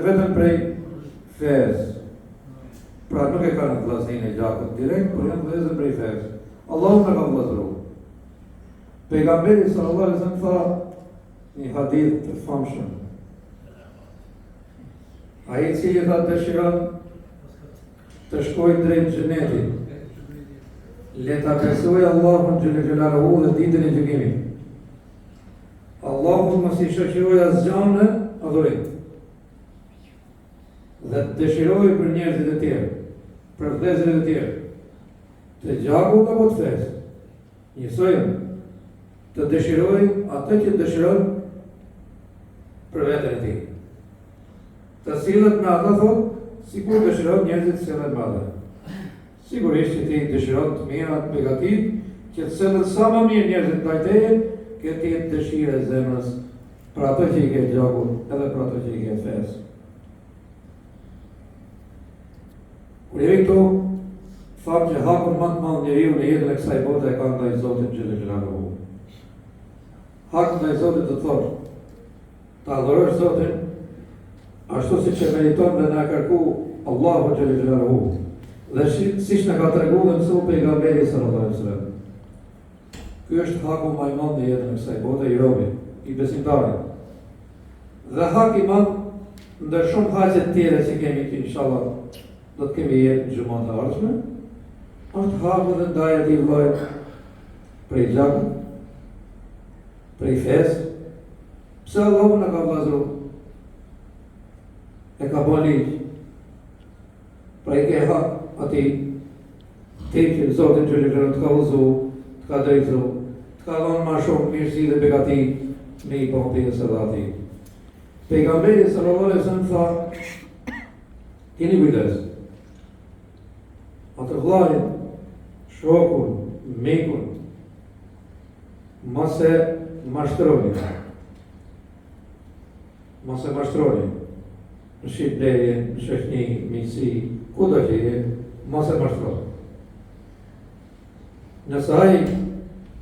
Vetëm prej fesë. Pra nuk e kanë vllazninë e gjakut direkt, por janë vëllezër prej fesë. Allahu na ka vëllazëru. Pejgamberi sallallahu alaihi wasallam tha një hadith të famshëm. Ai i cili tha dëshiron të shkojë drejt xhenetit, le ta besojë Allahun xhele xhelaluhu dhe ditën e gjykimit. Allahut mos i shoqërojë asgjë në adhurim. Dhe të dëshirojë për njerëzit e tjerë, për vëllezërit e tjerë, të gjakut apo të fesë. Njësoj të dëshirojë atë që dëshiron për veten e tij. Të sillet me ata thotë, sikur dëshiron njerëzit të sillen me atë. Sigurisht që ti dëshiron të mirat, begatitë, që të sillen sa më mirë njerëzit ndaj teje, kjo të jetë dëshirë e zemrës për ato që i ke gjakut, edhe për ato që i ke fesë. Kur jemi këtu, thamë që hakun më të madh njeriu në jetën e kësaj bote e ka ndaj Zotit xhele xhelaluhu. Hak ndaj Zotit do të thotë, Ta adhurosh Zotin ashtu siç e meriton dhe na kërku Allahu xhele xhelaluhu dhe siç na ka tregu dhe mësu pejgamberi sallallahu alaihi wasallam. Ky është haku më i madh në jetën e kësaj bote i robit, i besimtarit. Dhe hak i madh ndër shumë haqe të tjera që kemi që inshallah do të kemi jetë në xhumat e ardhshme, është haku dhe ndaj atij vëllait prej gjakut, prej fesë, Pse Allahu na ka vllazëru? E ka bo ligj. Pra i ke hak atij, ti që Zoti xhele xhelaluhu të ka udhëzu, të ka drejtu, të ka dhonë ma shumë mirësi dhe begati, me i bo pjesë edhe atij. Pejgamberi sallallahu alaihi wasallam tha, keni kujdes, atë vllain, shokun, mikun, Mos e mashtroni. Mos e mashtroni. Në shitblerje, në shoqni, miqësi, kudo që je, mos e mashtroni. Nëse ai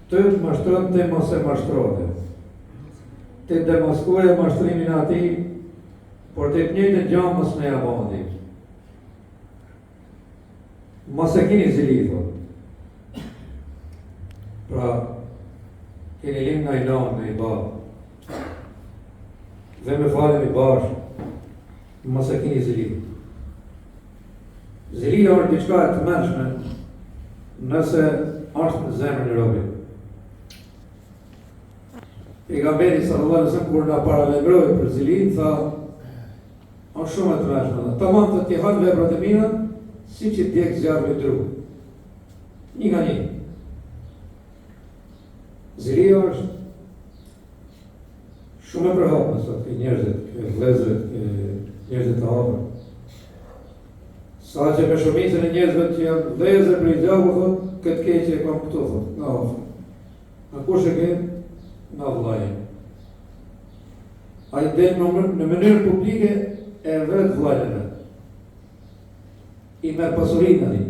të të mashtron, ti mos e mashtro. Ti demaskoje mashtrimin e atij, por ti të njëjtën gja mos me ja bo atij. Mos e kini zili, thot. Pra, keni lind nga një nanë, nga një babë. Dhe me falemi bashkë, mos e kini zili. Zilia është diçka e tmerrshme, nëse është në zemrën e robit. Pejgamberi sallallahu alaihi wasallam kur na paralajmëroi për zilinë, tha Është shumë e tmerrshme. Dhe tamam të t'i han veprat e mira, siç i djeg zjarri dru. Një nga një. Zilia është shumë e përhapme sot ke njerëzit, ke vëllezërit, ke njerëzit të afërt. Saqë me shumicën e njerëzve që janë vëllezër prej gjaku, thot, këtë keqe e kam këtu, thot, nga afër. A kush e ke? Nga vëllai. Ai del në, në mënyrë publike e vret vëllain e vet. I merr pasurinë atij.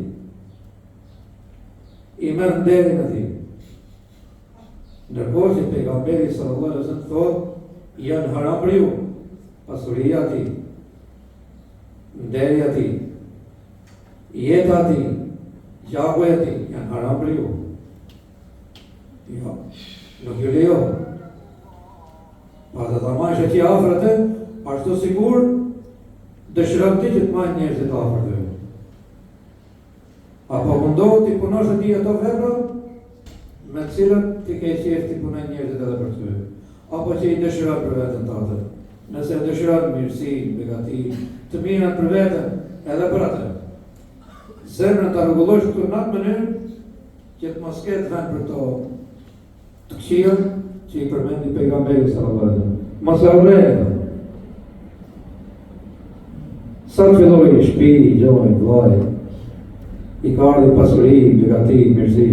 I merr nderin atij. Ndërkohë që pejgamberi sallallahu alaihi wasallam thotë, janë haram për ju pasuria e tij, nderi i atij, jeta e tij, gjaku i atij, janë haram për ju. Jo, nuk ju lejohet. Pa do ta majsh atje afër atë, ashtu sikur dëshiron ti që të majnë njerëzit afër ty. Apo mundohu t'i punosh atij ato vepra me të cilat ti ke qejf t'i punojnë njerëzit edhe për ty. Apo që i dëshiron për veten tënde. Nëse e dëshiron mirësi, begati, të mirat për veten, edhe për atë. Zemrën ta rregullosh këtu në atë mënyrë që të mos ketë vend për këto të këqija që i përmendi pejgamberi sallallahu alaihi wasallam. Mos e urreni. Sa të filloi i shpi, i gjoj, vllai, i ka ardhë pasuri, begati, mirësi,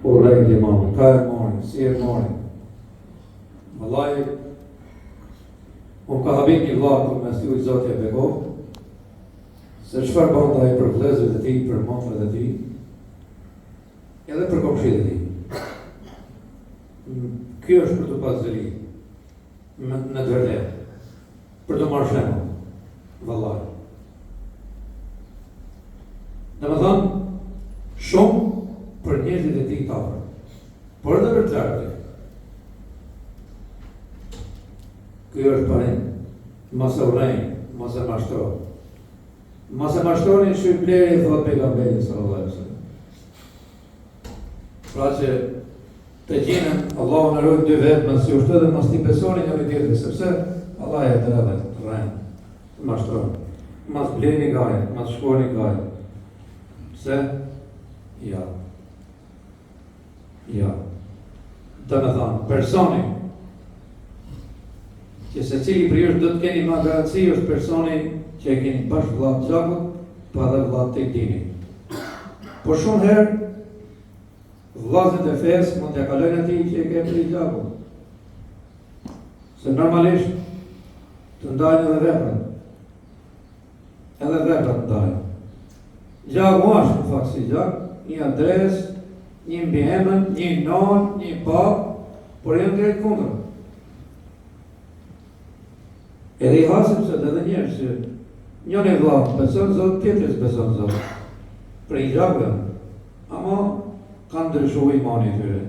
urrejtje madhe, ka e mori, si e mori. Vëllai, unë ka habit një vlla për mes juj Zoti e bekoftë, Se çfarë bën ai për vëllezërit e tij, për motrat e tij, edhe për komshitë e tij. Kjo është për të pas zili, në të vërtetë, për të marrë shembull. Vëllai. Domethënë, shumë për njerëzit e tij të afërt, por edhe për të largët. Ky është parim, mos e urrej, mos e mashtro. Mos e mashtroni në shitblerje, thotë pejgamberi sallallahu alaihi wasallam. Pra që të gjenden, Allahu na rujt dy vetë, mos ju shtë dhe mos t'i besoni njëri tjetrit, sepse Allah e dredhe, të rrenë, të mashtron. Mos bleni gajle, mos shkoni gajle. Pse? Ja. Ja. Domethënë, personi, që secili prej jush do të keni ma garanci, është personi që e keni bashkë vlla të gjakut, po edhe vlla të dinit. Por shumë herë, vllazët e fesë mund t'ia kalojnë atij që e ke prej gjakut. Se normalisht, të ndajnë edhe veprat. Edhe veprat të ndajnë. Gjaku është në fakt si gjak, një adresë, një mbiemër, një nonë, një babë, por janë drejt kundër. Edhe i hasim sot edhe njerëz që njëri vlla beson Zot, tjetri s'beson Zot. Prej gjaku janë. Ama kanë ndryshu imani i tyre.